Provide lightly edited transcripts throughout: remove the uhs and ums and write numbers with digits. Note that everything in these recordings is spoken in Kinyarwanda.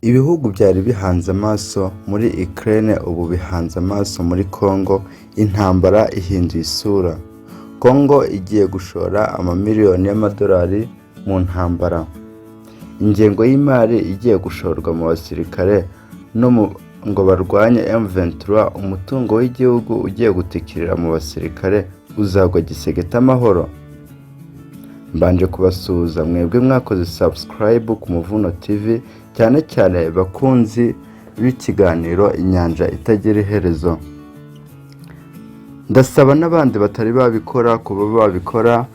Ibihugu byari bihanze amaso muri Ukraine ubu bihanze amaso muri Congo. Intambara ihinduye isura. Congo igiye gushora amamiliyoni y'amadolari mu ntambara. Ingengo y'imari igiye gushorwa mu basirikare no mu ngo barwanye M23, umutungo w'igihugu ugiye gutikirira mu basirikare, uzagwa Tshisekedi amahoro? Mbanje kubasuhuza mwebwe mwakoze subscribe ku Muvuno TV, cyane cyane bakunzi b'ikiganiro Inyanja Itagira Iherezo. Ndasaba n'abandi batari babikora kuba babikora,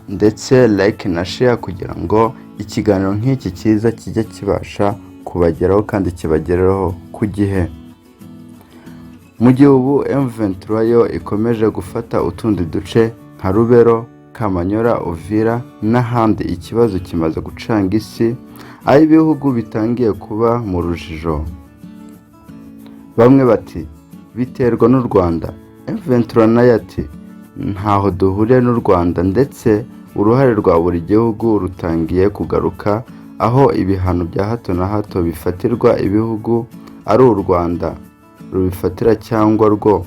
ndetse like na share, kugira ngo ikiganiro nk'iki cyiza kijye kibasha kubageraho kandi kibagereho ku gihe. Mu gihe ubu M23 yo ikomeje gufata utundi duce nka Lubero, Kamanyola, Uvira n'ahandi, ikibazo kimaze gucanga isi, aho ibihugu bitangiye kuba mu rujijo. Bamwe bati biterwa n'u Rwanda, M23 nayo ati ntaho duhuriye n'u Rwanda, ndetse uruhare rwa buri gihugu rutangiye kugaruka, aho ibihano bya hato na hato bifatirwa ibihugu ari u Rwanda rubifatira cyangwa rwo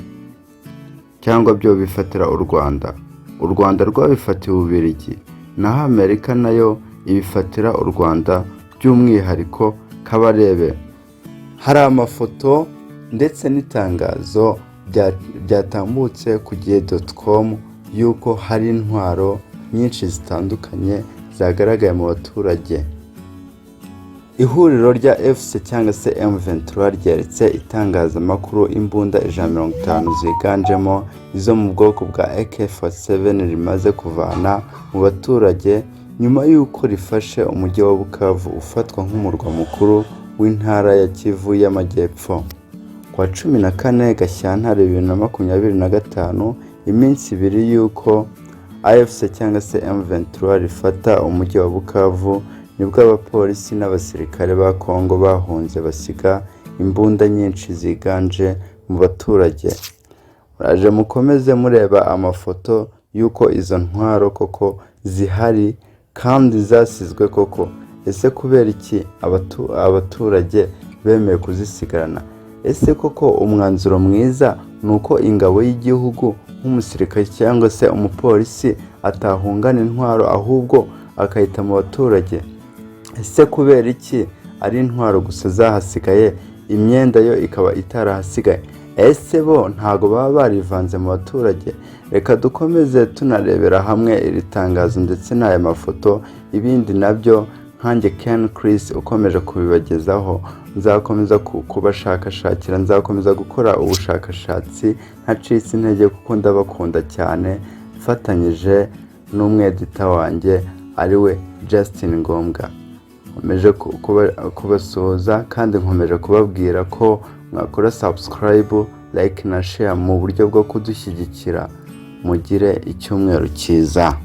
cyangwa byo bifatira u Rwanda. U Rwanda rwabifatiye Ububiligi, naho Amerika nayo ibifatira u Rwanda by'umwihariko Kabarebe. Hari amafoto ndetse n'itangazo byatambutse ku gihe.com y'uko hari intwaro nyinshi zitandukanye zagaragaye mu baturage. Ihuriro rya AFC cyangwa se M23 ryeretse itangazamakuru imbunda 150 ziganjemo izo mu bwoko bwa AK-47 rimaze kuvana mu baturage nyuma y'uko rifashe umujyi wa Bukavu ufatwa nk'umurwa mukuru w'intara ya Kivu y'Amajyepfo. Ku wa 14 Gashyantare 2025, iminsi 2 y'uko AFC cyangwa se M23 rifata umujyi wa Bukavu, nibwo abapolisi n'abasirikare ba Congo bahunze basiga imbunda nyinshi ziganje mu baturage. Muraje mukomeze mureba amafoto y'uko izo ntwaro koko zihari kandi zasizwe koko. Ese kubera iki abaturage bemeye kuzisigarana? Ese koko umwanzuro mwiza ni uko ingabo y'igihugu nk'umusirikare cyangwa se umupolisi atahungana intwaro, ahubwo akayita mu baturage? Ese kubera iki ari intwaro gusa zahasigaye, imyenda yo ikaba itarahasigaye? Ese bo ntago baba barivanze mu baturage? Reka dukomeze tunarebera hamwe iri tangazo ndetse n'aya mafoto. Ibindi nabyo nkanjye Ken Chris ukomeje kubibagezaho, nzakomeza kubashakashakira, nzakomeza gukora ubushakashatsi ntacitse intege, kuko ndabakunda cyane, mfatanyije n'umwedita wanjye ariwe Justin Ngombwa. Nkomeje kubasuhuza kandi nkomeje kubabwira ko mwakora subscribe, like na share mu buryo bwo kudushyigikira. Mugire icyumweru cyiza.